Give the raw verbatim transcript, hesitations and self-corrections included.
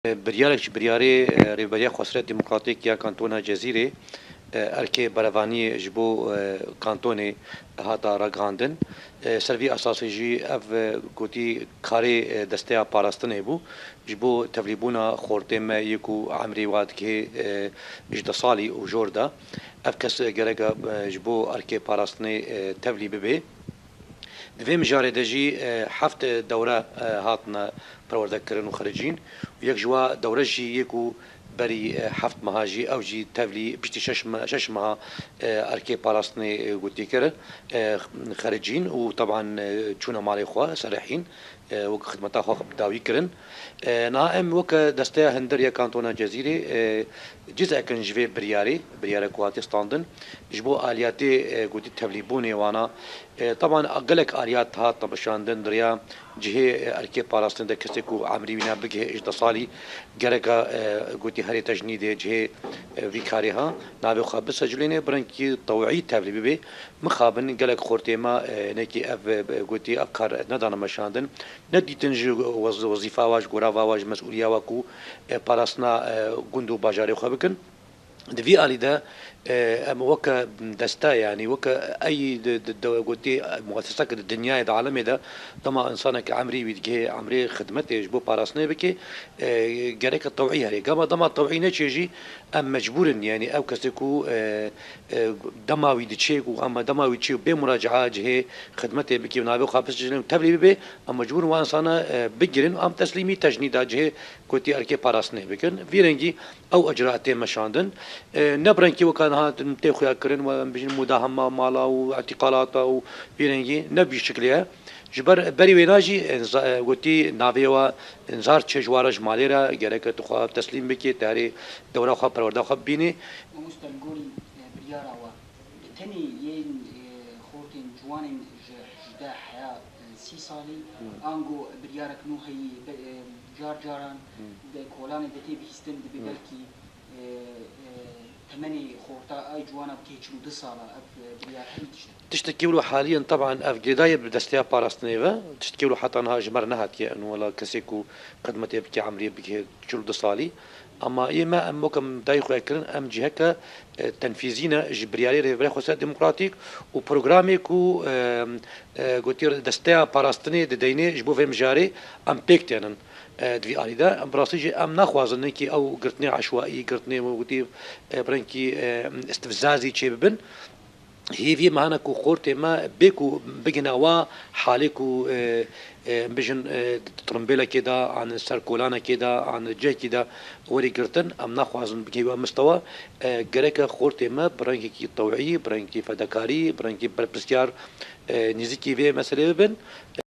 Biryarek ji biryarê, e, Rêveberiya Xweseriya Demokratîk ya Kantona Cezîrê, e, erkê berevaniyê ji bo, e, kantonê hata ragihandin. E, ser vî esasê jî ev, e, gotî karê, e, desteya parastinê bû. Ji bo tevlîbûna xortê me yê ku emrê wa digihê, e, ji deh salî û jor de. Ev kes gereka, e, ji bo erkê parastinê, e, tevlî bibe. Di vê mijarê de jî, e, heft dewre, e, hatine perwerdekirin û xericîn û yek ji wa dewre jî yê ku berî, e, heft meha jî ew jî tevlî piştî şeş me-, şeş meha, e, erkê parastinê, e, gotî kir, e, xericîn û teban, e, çûne malê xwe serehîn, e, wek xidmeta xwe bi dawî kirin. E, niha em weke desteya hundir ya Kantona Cezîrê, e, cizek in ji vê biryarê, biryarek ku hatiye standin, ji bo aliyatê, e, gotî tevlîbûnê wana, E, teban gelek aliyat hat meşandin di riya cihê, e, erkê parastinê de kesê ku emrî wî ne bigihê ji deh salî gereka, e, gotî herê tecnîdê cihê, e, vî karê ha navê xwe bisecilêne, bi rengkî tewî tevlî bibe. Mixabin gelek xortê me, e, nekî ev, e, gotî ev kar nedane meşandin. Nedîtin ji wez-, wezîfa wa, ji gorava wa, ji mesûliya wa ku, e, parastina, e, gund û bajarê xwe bikin. Di vî alî de, e, em weke deste, yanî weke ey di, di, di, gotî mueseseke di dinyayê, di alemê de, dema însaneke emrî wî digihê emrê xidmetê ji bo parastinê bike, e, gereke tewî herê. Gama dema tewî neçê jî em mecbûr in, yanî ew kesê ku, e, e, dema wî diçê ku ama dema wî çê bê muracaa cihê xidmetê bike û navê xwe bisicilin û tevlî bibe, em mecbûr in wan însana, e, bigirin, em teslîmî tecnîda cihê gotî erkê parastinê bikin. Vî rengî ew icraat tê meşandin. E, ne bi rengkî weka niha tê xuyakirin, we em bijîn mudahema mala û îtîqalata û vî rengî ne bi vî şiklê ye. Ji ber berî wêna jî, e, za-, e, gotî navê we, e, zar çê ji wa re ji malê re gereke tu xwe teslîm bikî, tu herê dewra xwe, perwerda xwe bibînî. Mamoste, li gorî, e, biryara we, bi tenê yên, e, xortên ciwanên ji hejdeh heya, e, sî salî, Hmm. ango biryarek nû heyî, be-, e, car caran Hmm. di kolanê de tê bihîstin, dibe Hmm. belkî, e, e, temenê xorta ay ciwana bikê çil û du sala, ev, e, biryar heyî tişt e. Tiştekî wilo haliyen, teban ev girêdayî bi desteya parastinê ve, tiştekî wilo heta niha ji me re nehatiye, û wela kesê ku xidmetê bike, emrê bike çil û du salî. Ama yê me, em weke em dayî xwe kirin, em ciheke, e, tenfîzî ne ji biryarê Rêveberiya Xweseriya Demokratîk û programê ku, e, e, gotî desteya parastinê dideynê ji bo vê mijarê em pêk tênin. E, di vî alî de, em bi rastî jî em naxwazin nekî ew girtinê eşwaî, girtinê wekî, e, bi rengkî, e, istifzazî çê bibin. Hêviyê me hene ku xortê me bê ku bigihine wa halê ku, e, e, em bijin, e, di tirimbêlekê de, an ser kolanekê de, an cihekî de werî girtin, em naxwazin bigihê wa mistewa. E, gereke xortê me bi rengekî tewî, bi rengekî fedakarî, bi rengekî berpirsiyar, e, nêzîkî vê meselê bibin.